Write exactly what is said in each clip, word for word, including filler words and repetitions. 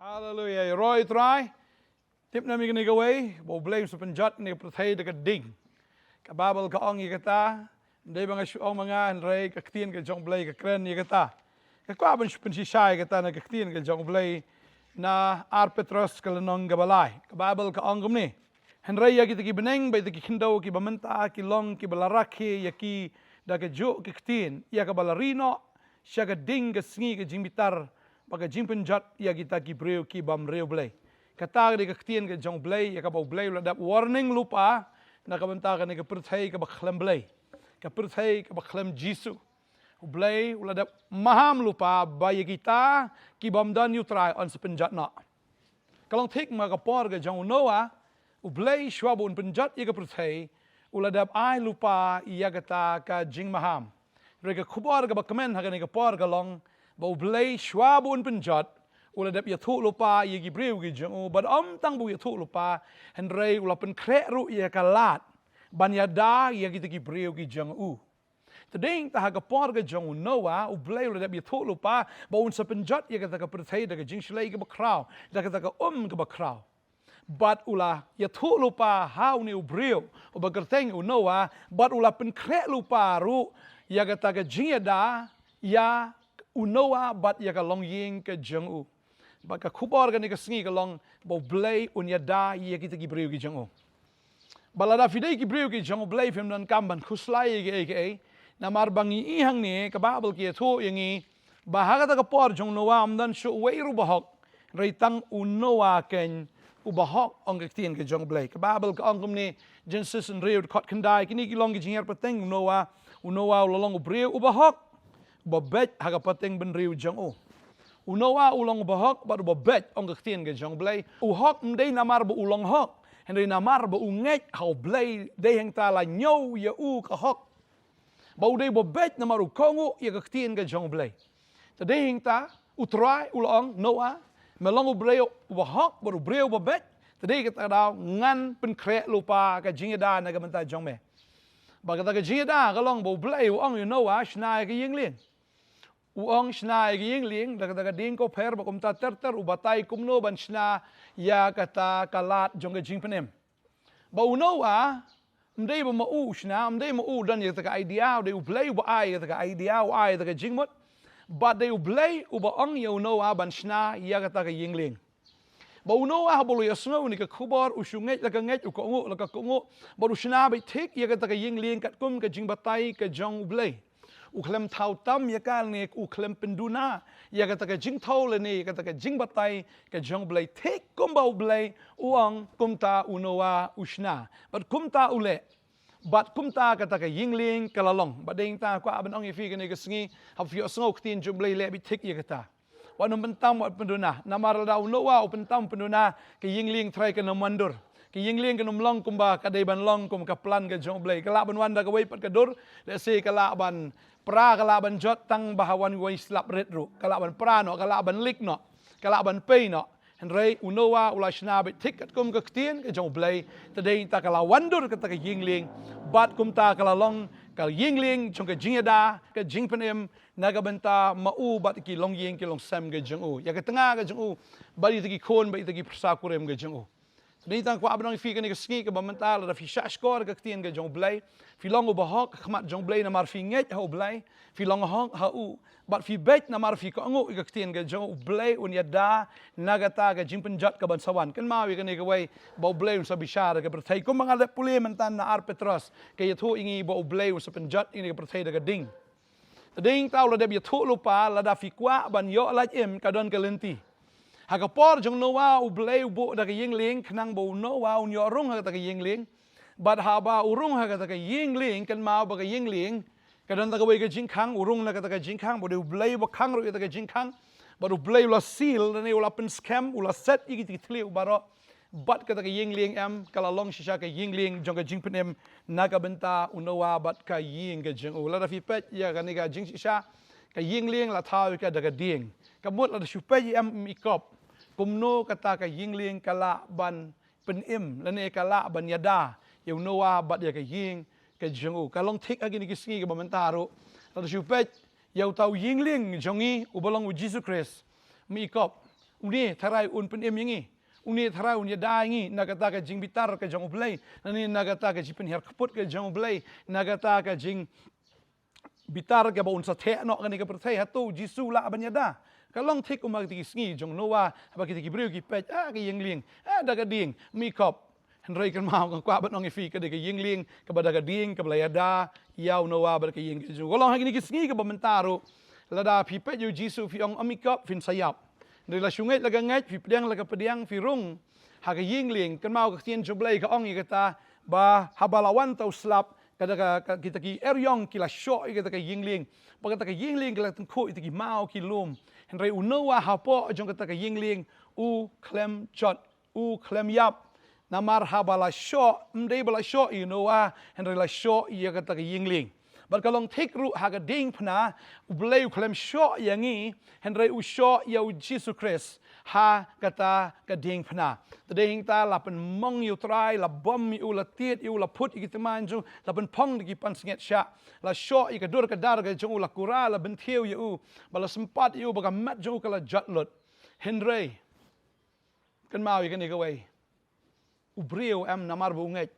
Haleluia. Ïaroh ïa u Trai. Tip ne em ïa kane kawei, ba U Blei un sa pynjot ïa kane ka pyrthei da ka ding. Ka Baibl ka ong ïa kata, ym dei ba nga shu ong ma nga, hynrei ka ktien ka jong U Blei ka kren ïa kata. Nga kwah ban shu pynshisha ïa kata na ka ktien ka jong U Blei na Ar Petros ka lynnong kaba lai. Ka Baibl ka ong kumne. Hynrei ïa kita ki bneng bad kita ki khyndew kiba mynta ki long kiba la rakhe ïa ki da kajuh ka ktien, ïa kaba la ri noh sha ka ding ka sngi ka jingbitar bad ka jingpynjot ïa kita ki briew ki bym riewblei. Kata ka dei ka ktien ka jong U Blei, ïa kaba U Blei u la dep warning lypa na ka bynta kane ka pyrthei kaba khlem Blei, ka pyrthei kaba khlem Jisu. U Blei u la dep maham lypa ba ïa kita ki bym don ïa u Trai yn sa pynjot noh. Ka long thik ma ka por ka jong u Noah, U Blei shuwa ba un pynjot ïa ka pyrthei, u la dep ai lypa ïa kata ka jingmaham. Hynrei ka khubor kaba kmen ha kane ka por ka long ba U Blei shuwa ba un pynjot, u la dep ïathuh lypa ïa ki briew ki jong u, bad ym tang ba u ïathuh lypa, hynrei u la pynkhreh ruh ïa ka lad ban ïada ïa kita ki briew ki jong u. Te dei ta ha ka por ka jong u Noah, U Blei u la dep ïathuh lypa ba un sa pynjot ïa kata ka pyrthei da ka jingshlei kaba khraw, da kata ka um kaba khraw. Bad u la ïathuh lypa ha une u briew uba kyrteng u Noah, bad u la pynkhreh lypa ruh ïa kata ka jingïada ïa u Noah bad ïa ka longïing ka jong u. Bad ka khubor kane ka sngi ka long ba U Blei un ïada ïa kita ki briew ki jong u. Bad lada phi dei ki briew ki jong U Blei, phim donkam ban khuslai ïa kiei kiei. Namar ba ngi i hangne, ka Baibl ka ïathuh ïa ngi ba ha kata ka por jong u Noah ym don shuh uwei ruh uba hok, hynrei tang u Noah keiñ uba hok, ong ka ktien ka jong U Blei. Ka Baibl ka ong kumne, Genesis hynriew dkhot khyndai, kine ki long ki jingïar pateng u Noah. U Noah u la long u briew uba hok, uba beit ha ka pateng bynriew jong u. U Noah u long uba hok bad uba beit, ong ka ktien ka jong U Blei. U hok ym dei namar ba u long hok, hynrei namar ba u ngeit ha U Blei, dei hangta la ñiew ïa u ka hok. Ba u dei uba beit namar u kohnguh ïa ka ktien ka jong U Blei. Te dei hangta u Trai u la ong, Noah, me long u briew uba hok bad u briew uba beit, te dei kata ka daw ngan pynkhreh lypa ka jingïada na ka bynta jong me. Bad kata ka jingïada ka long ba U Blei u ong ïa u Noah, shna ïa ka ïing lieng. U ong, shna ïa ka ïing lieng da kata ka dieng kawpher bad kumta ter ter, u batai kumno ban shna ïa kata ka lad jong ka jingpynim. Bad u Noah, ym dei ba ma u u shna, ym dei ma u u don ïa kata ka idea, u dei U Blei uba ai ïa kata ka idea, u ai ïa kata ka jingmut. Bad dei U Blei uba ong ïa u Noah ban shna ïa kata ka ïing lieng. Bad u Noah haba u la ïohsngew ïa kane ka khubor, u shu ngeit la ka ngeit, u kohnguh la ka kohnguh, bad u shna beit thik ïa kata ka ïing lieng katkum ka jingbatai ka jong U Blei. U khlem thaw tam ïa ka lane u khlem pynduna ïa kata ka jingthaw lane ïa kata ka jingbatai ka jong U Blei, thik kumba U Blei u ong, kumta u Noah u shna. Bad kumta u leh. Bad kumta kata ka ïing lieng ka la long. Bad dei ta kwah ban ong ïa phi kane ka sngi, haba phi ïohsngew ktien jong U Blei, leh beit thik ïa kata. Wat nym pyntam, wat pynduna. Namar lada u Noah u pyntam pynduna, ka ïing lieng trai kan ym wandur. Ka ïing lieng kan ym long kumba ka dei ban long kum ka plan ka jong U Blei. Ka lah ban wan da kawei pat ka dur, lehse ka lah ban pra, ka lah ban jot tang ba ha wan wei slap rit ruh. Ka lah ban pra noh, ka lah ban leak noh, ka lah ban pei noh. Hynrei u Noah u la shna beit thik katkum ka ktien ka jong U Blei. Te dei ta ka la wandur kata ka ïing lieng. Bad kumta ka la long ka ïing lieng jong ka jingïada, ka jingpynim, na ka bynta ma u bad ki longïing ki longsem ka jong u, ïa ka tnga ka jong u, bad ïa ki khun bad ïa ki pyrsa kurim ka jong u. Te dei tang kwah ban ong ïa phi kane ka sngi kaba mynta, lada phi shahshkor ka ktien ka jong U Blei, phi long uba hok ha khmat jong U Blei namar phi ngeit ha U Blei, phi long hok ha u, bad phi beit namar phi kohnguh ïa ka ktien ka jong U Blei, un ïada na kata ka jingpynjot kaban sa wan. Kynmaw ïa kane kawei, ba U Blei un sa bishar ïa ka pyrthei. Kumba nga la pule mynta na Ar Petros, ka ïathuh ïa ngi ba U Blei un sa pynjot ïa kane ka pyrthei da ka ding. Te dei ta u la dep ïathuh lypa, lada phi kwah ban ïoh lait im, ka don ka lynti. Ha ka por jong u Noah, U Blei u buh da ka ïing lieng khnang ba u Noah un ïoh rung ha kata ka ïing lieng. Bad haba u rung ha kata ka ïing lieng, kynmaw ba ka ïing lieng ka don ta kawei ka jingkhang, u rung na kata ka jingkhang, bad U Blei uba khang ruh ïa kata ka jingkhang. Bad U Blei u la seal, lane u la pynskhem, u la set ïa ki thliew baroh. Bad kata ka ïing lieng em, ka la long shisha ka ïing lieng jong ka jingpynim na ka bynta u Noah bad ka ïing ka jong u. Lada phi peit ïa kane ka jingshisha, ka ïing lieng la thaw ïa ka da ka dieng. Ka mut lada shu peit ïa em, em i kop kumno kata ka ïing lieng ka lah ban pynim, lane ka lah ban ïada ïa u Noah bad ïa ka ïing ka jong u. Ka long thik ha kine ki sngi kaba mynta ruh. Lada shu peit ïa uta u ïing lieng jong ngi uba long u Jisu Khrist, em i kop, Une tharai un pynim ïa ngi. Une tharai un ïada ïa ngi na kata ka jingbitar ka jong U Blei. Lane na kata ka jingpynhiar kput ka jong U Blei. Na kata ka jing bitar kaba un sa theh noh kane ka pyrthei, hato U Jisu lah ban ïada? Ka long thik kum ha kita ki sngi jong Noah, haba kita ki briew ki peit, ah, ka ïing lieng, ah, da ka dieng, mih kop. Hynrei kynmaw nga kwah ban ong ïa phi, ka dei ka ïing lieng kaba da ka dieng kaba la ïada ïa u Noah bad ka ïing ka jong u. Ka long ha kine ki sngi kaba mynta ruh, lada phi peit ïa U Jisu phi ong, "Mih kop," phin sa ïap. Hynrei la shu ngeit la ka ngeit, phi pdiang la ka pdiang, phi rung ha ka ïing lieng. Kynmaw ka ktien jong U Blei ka ong ïa kata, ba haba la wan uta u slap, ka da ka, ka, kita ki eriong ki la shoh ïa kata ka ïing lieng. Bad kata ka ïing lieng ka la tyngkhuh ïa kita ki maw ki lum. Hynrei u Noah hapoh jong kata ka ïing lieng u khlem jot, u khlem ïap. Namar haba la shoh, ym dei ba la shoh ïa u Noah, hynrei la shoh ïa kata ka ïing lieng. Bad ka long thik ruh ha ka diengphna, U Blei u khlem shoh ïa ngi, hynrei u shoh ïa U Jisu Khrist ha kata ka diengphna. Te dei hangta la pynmong ïa U Trai, la bom ïa u, la tied ïa u, la phut ïa ki tymmen jong u, la pynphong da ki pansngiat shah, la shoh ïa ka dur ka dar ka jong u, la kura, la bynthiew ïa u, bad la sympat ïa u, bad ka met jong u ka la jot lut. Hynrei kynmaw ïa kane kawei. U briew em namar ba u ngeit,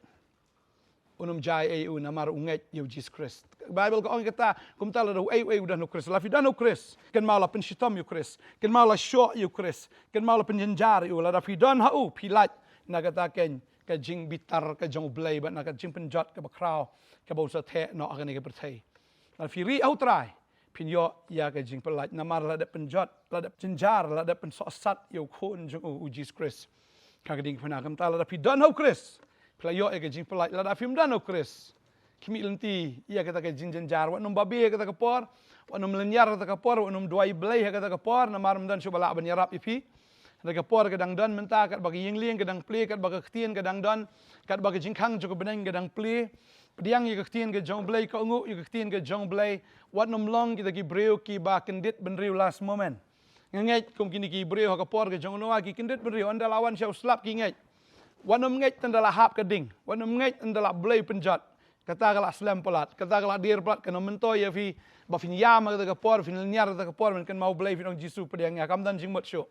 un ym jia ei ei, u namar u ngeit ïa U Jisu Khrist. Baibl ka ong kata, kumta lada uei uei u don ha U Khrist. Lada phi don ha U Khrist, kynmaw la pynshitom ïa U Khrist, kynmaw la shoh ïa U Khrist, kynmaw la pynjynjar ïa u. Lada phi don ha u, phi lait na kata ka, ka jingbitar ka jong U Blei bad na ka jingpynjot kaba khraw kaba un sa theh noh ha kane ka pyrthei. Lada phi rieh ha U Trai, phin ïoh ïa ka jingpyllait, namar la dep pynjot, la dep jynjar, la dep pynsohsat ïa U Khun jong u, U Jisu Khrist. Ka dei kane, kumta lada phi don ha U Khrist, phi la ïoh ïa ka jingpyllait. Lada phim don ha U Khrist, khmih lynti ïa kata ka jingjynjar. Wat nym babe ha kata ka por, wat nym lynñiar ha kata ka por, wat nym duwai Blei ha kata ka por, namar ym don shuh ba lah ban ïarap ïa phi. Hynrei ka por ka dang don mynta, katba ka ïing lieng ka dang plie, katba ka ktien ka dang don, katba ka jingkhang jong ka bneng ka dang plie. Pdiang ïa ka ktien ka jong U Blei, kohnguh ïa ka ktien ka jong U Blei. Wat nym long kita ki briew kiba kyndit bynriew last moment. Nga ngeit kum kine ki briew ha ka por ka jong u Noah ki kyndit bynriew, ynda la wan sha u slap ki ngeit. Wat nym ngeit tang da la hap ka ding, wat nym ngeit ynda la Blei pynjot. Kata ka la slem palat, kata ka la dier palat, kan ym myntoi ïa phi ba phin ïam ha kata ka por, phin lynñiar ha kata ka por, men kynmaw Blei, phin ong, Jisu pdiang ïa nga, kam don jingmut shuh.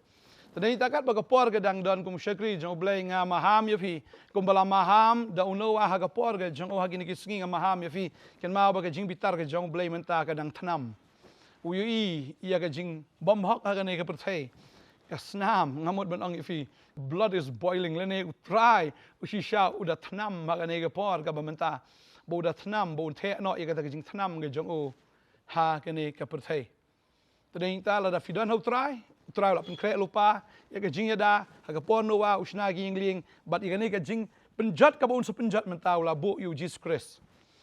Te dei ta katba ka por ka dang don, kum shakri jong U Blei nga maham ïa phi, kumba la maham da u Noah ha ka por ka jong u, ha kine ki sngi nga maham ïa phi. Kynmaw ba ka jingbitar ka jong U Blei mynta ka dang thnam. U ïohi ïa ka jingbymhok ha kane ka pyrthei. Ka snam, nga mut ban ong ïa phi, blood is boiling, lane U Trai u shisha u da thnam ha kane ka por kaba mynta. Ba u da thnam, ba un theh noh ïa kata ka jingthnam ka jong u ha kane ka pyrthei. Te dei ta lada phi don ha U Trai, U Trai u la pynkhreh lypa ïa ka jingïada, ha ka por Noah u shna ka ïing lieng, bad ïa kane ka jingpynjot kaba un sa pynjot mynta u la buh ïa U Jisu Khrist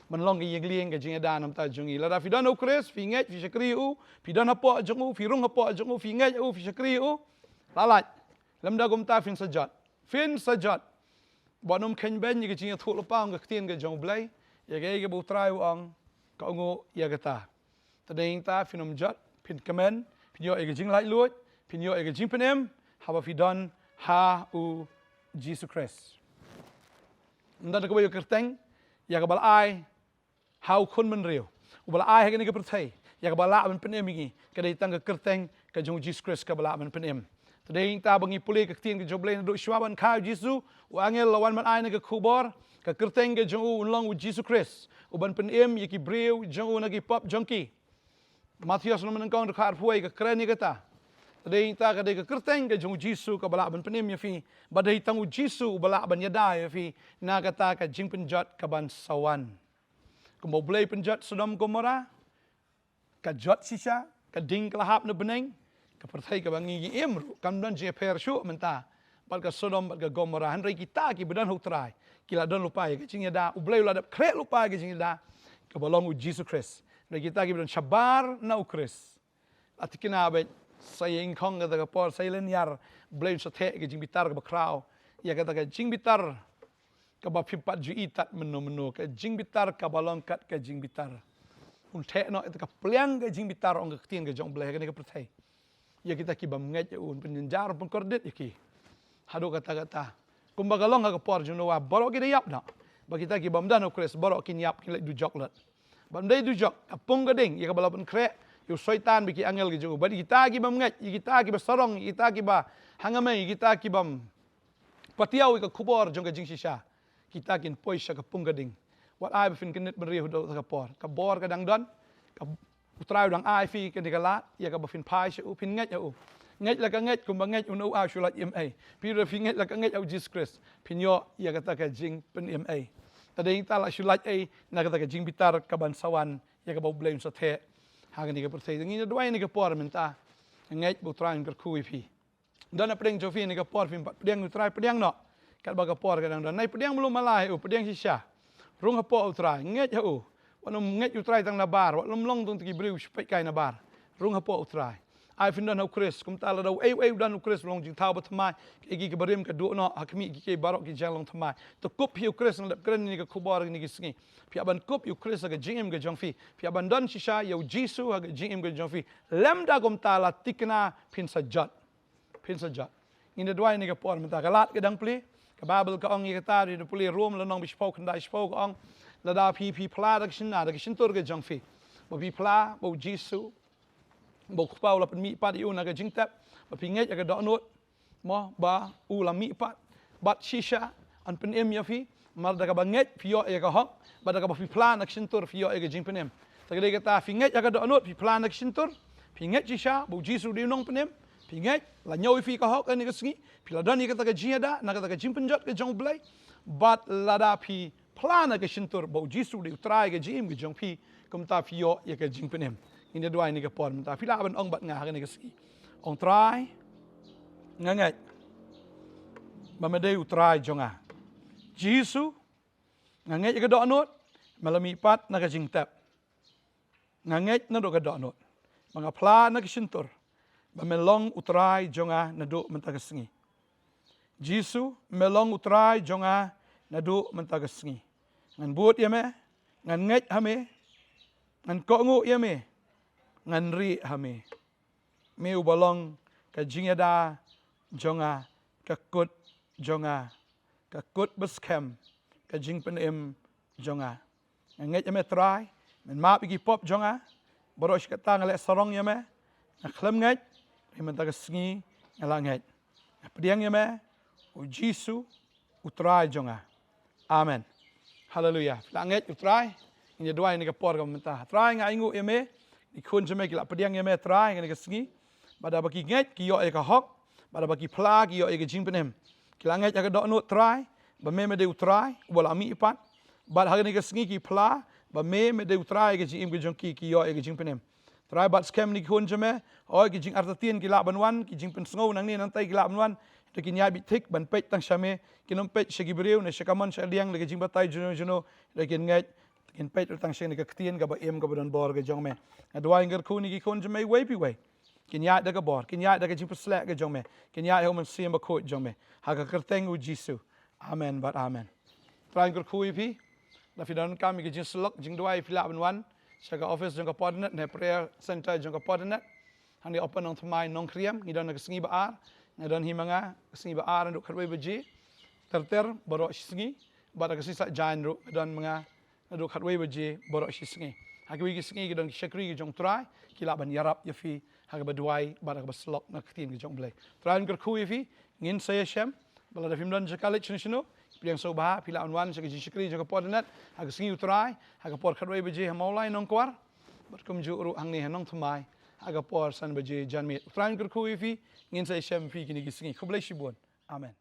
ban long ka ïing lieng ka jingïada namar jong ngi. Lada phi don ha U Khrist, phi ngeit, phi shakri ïa u, phi don hapoh jong u, phi rung hapoh jong u, phi ngeit ïa u, phi shakri ïa u, la lait. Lymda kumta phin sa jot, phin sa jot. Wat nym kheiñ beiñ ïa ka jingïathuhlypa, ong ka ktien ka jong U Blei, ïa kaei kaba U Trai u ong, kohnguh ïa kata. Te dei ta phin ym jot, phin kmen, phin ïoh ïa ka jinglaitluid, phin ïoh ïa ka jingpynim, haba phi don ha U Jisu Khrist. Ym don kawei ka kyrteng ïa kaba la ai ha u khun bynriew uba la ai ha kane ka pyrthei, ïa kaba lah ban pynim ïa ngi, ka dei tang ka kyrteng ka jong U Jisu Khrist kaba lah ban pynim. Te dei ta ba ngi pule ka ktien ka jong U Blei, naduh shwa ban kha U Jisu, u angel la wan ban ai na ka khubor, ka kyrteng ka jong u un long U Jisu Khrist, u ban pynim ïa ki briew jong u na ki pop jong ki. Mathaios lynnong nyngkong dkhot arphew wei ka kren ïa kata. Te dei ta ka dei ka kyrteng ka jong U Jisu kaba lah ban pynim ïa phi, ba dei tang U Jisu uba lah ban ïada ïa phi na kata ka jingpynjot kaban sa wan. Kumba U Blei u pynjot Sodom Gomora, ka jot shisha, ka ding ka la hap na bneng, ka pyrthei kaba ngi im ruh kam don jingïapher shuh mynta bad ka Sodom bad ka Gomora. Hynrei kita kiba don ha U Trai ki la don lypa ïa ka jingïada, U Blei u la dep khreh lypa ïa ka jingïada kaba long U Jisu Khrist. Hynrei kita kiba don shabar na U Khrist, la thikna beit, sa ïa ingkhong kata ka por, sa ïa lynñiar, U Blei un sa theh ïa ka jingbitar kaba khraw, ïa kata ka jingbitar kaba phim pat ju i tad mynno mynno, ka jingbitar kaba long kat ka jingbitar. Un theh noh ïa kata ka pliang ka jingbitar, ong ka ktien ka jong U Blei, ha kane ka pyrthei. Ïa kita ki bym ngeit ïa u, un pynjynjar, un pynkordit ïa ki. Haduh katta katta. Kumba ka long ha ka por jong u Noah, baroh ki da ïap noh. Bad kita ki bym don ha U Khrist, baroh kin ïap, kin leit dujok lut. Bad ym dei dujok, ka pung ka ding ïa kaba la pynkhreh ïa u Soitan bad ki angel ki jong u. Bad ïa kita ki bym ngeit, ïa kita ki ba sarong, ïa kita ki ba hangmei, ïa kita ki bym patiaw ïa ka khubor jong ka jingshisha, kita kin poi sha ka pung ka ding. Wat ai ba phin kyndit bynriew haduh katta ka por. Ka bor ka dang don, ka U Trai u dang ai phi kane ka lad, ïa kaba phin phai sha u, phin ngeit ha u. Ngeit la ka ngeit, kumba ngeit u, u shu lait im ei. Phi ruh phi ngeit la ka ngeit ha u Jisu Khrist, phin ïoh ïa kata ka jingpynim ei. Te dei ta la shu lait ei na kata ka jingbitar kaban sa wan, ïa kaba U Blei un sa theh ha kane ka pyrthei. Te ngin ïa duwai ha kane ka por mynta. Ngeit ba U Trai un kyrkhu ïa phi. Don na pdeng jong phi ha kane ka por, phim pat pdiang ïa U Trai, pdiang noh. Katba ka por ka dang don. Nai pdiang mluh mala ïa u, pdiang shisha. Rung hapoh U Trai, ngeit ha u. Wat nym ngeit U Trai tang nabar, wat nym long tang ki briew shu peit kai nabar. Rung hapoh U Trai. Ai phin don ha U Khrist, kumta lada uei uei u don ha U Khrist, long jingthaw ba thymmai, ki, ki, ki barim ka duh noh, ha khmih ki, ki baroh ki jingïalong thymmai. To kup ïa U Khrist, nga dep kren ïa kane ka khubor ha kine ki sngi. Phi hap ban kup ïa U Khrist ha ka jingim ka jong phi. Phi hap ban don shisha ïa U Jisu ha ka jingim ka jong phi. Lymda kumta la thikna phin sa jot. Phin sa jot. Ngin ïa duwai ha kane ka por mynta, ka lad ka dang plie. Ka Baibl ka ong ïa kata, ïa da plie Rom lynnong ba shiphew khyndai shiphew ka ong, lada phi, phi phla da ka shynna, da ka shyntur ka jong phi, ba phi phla ba U Jisu, ba U Kpa u la pynmihpat ïa u na ka jingtep, ba phi ngeit ha ka dohnud, mo, ba u la mihpat, bad shisha yn pynim ïa phi. Namar da kaba ngeit phi ïoh ïa ka hok, bad da kaba phi phla na ka shyntur phi ïoh ïa ka jingpynim. Te ka dei kata, phi ngeit ha ka dohnud, phi phla na ka shyntur, phi ngeit shisha ba U Jisu u dei U Nongpynim, phi ngeit la ñiew ïa phi ka hok ha kane ka sngi, phi la don ïa kata ka jingïada na kata ka jingpynjot ka jong U Blei. Bad lada phi phla na ka shyntur ba U Jisu u dei U Trai ka jingim ka jong phi, kumta phi ïoh ïa ka jingpynim. Ngin ïa duwai ha kane ka por mynta, phi lah ban ong bad nga ha kane ka sngi. Ong, Trai, nga ngeit ba me dei U Trai jong nga. Jisu, nga ngeit ha ka dohnud, me la mihpat na ka jingtep. Nga ngeit naduh ka dohnud, ba nga phla na ka shyntur ba me long U Trai jong nga naduh mynta ka sngi. Jisu, me long U Trai jong nga naduh mynta ka sngi. Ngan bud ïa me, ngan ngeit ha me, ngan kohnguh ïa me, ngan rieh ha me. Me uba long ka jingïada jong nga, ka kut jong nga, ka kut ba skhem, ka jingpynim jong nga. Nga ngeit ha me Trai, men map ïa ki pop jong nga, baroh shi katta nga leh sarong ïa me, nga khlem ngeit, hynrei mynta ka sngi nga la ngeit. Nga pdiang ïa me, U Jisu, U Trai jong nga. Amen. Haleluia. Phi la ngeit U Trai? Ngin ïa duwai ha kane ka por kaba mynta. Trai, nga ainguh ïa me, ki khun jong me ki la pdiang ïa me Trai ha kane ka sngi. Bad haba ki ngeit ki ïoh ïa ka hok, bad haba ki phla ki ïoh ïa ka jingpynim. Ki la ngeit ha ka dohnud Trai ba me, me dei U Trai uba la mihpat. Bad ha kane ka sngi ki phla ba me, me dei U Trai, ka jingim ka jong ki, ki ïoh ïa ka jingpynim. Trai, bad skhem ïa ki khun jong me, hooid ki jingartatien ki lah ban wan, ki jingpynsngew nangne nangtai ki lah ban wan, hynrei kin ïaid beit thik ban peit tang sha me, kin ym peit sha ki briew ne sha ka mon sha ka liang ne ka jingbatai juno juno, hynrei kin ngeit, kin peit tang sha kane ka ktien kaba im kaba don bor ka jong me. Nga duwai, nga kyrkhu ïa ki khun jong me uwei pa uwei, kin ïaid da ka bor, kin ïaid da ka jingpynshlur ka jong me, kin ïaid ha U Mynsiem Bakhuid jong me, ha ka kyrteng U Jisu. Amen bad amen. Trai un kyrkhu ïa phi. Lada phi donkam ïa ka jingsyllok, jingduwai, phi lah ban wan sha ka office jong ka Podnet ne prayer center jong ka Podnet. Hangne Upper Nongthymmai, Nongkriem, ngi don ha ka sngi ba ar. Nga don hi ma nga ka sngi ba ar naduh khatwei baje ter ter baroh shi sngi. Bad ha ka sngi Saitjaiñ ruh nga don ma nga naduh khatwei baje baroh shi sngi. Ha kiwei ki sngi ki don ki shakri ki jong U Trai, ki lah ban ïarap ïa phi ha kaba duwai bad ha kaba syllok na ka ktien ka jong U Blei. Trai un kyrkhu ïa phi. Ngin sa ïashem. Bad lada phim don jaka leit shano shano, pdiang sngewbha, phi lah ban wan sha ka jingshakri jong ka Podnet ha ka sngi U Trai ha ka por khatwei baje ha Mawlai Nongkwar, bad kumjuh ruh hangne ha Nongthymmai ha ka por san baje janmiet. U Trai un kyrkhu ïa phi. Ngin sa ïashem ïa phi kine ki sngi. Khublei shibun. Amen.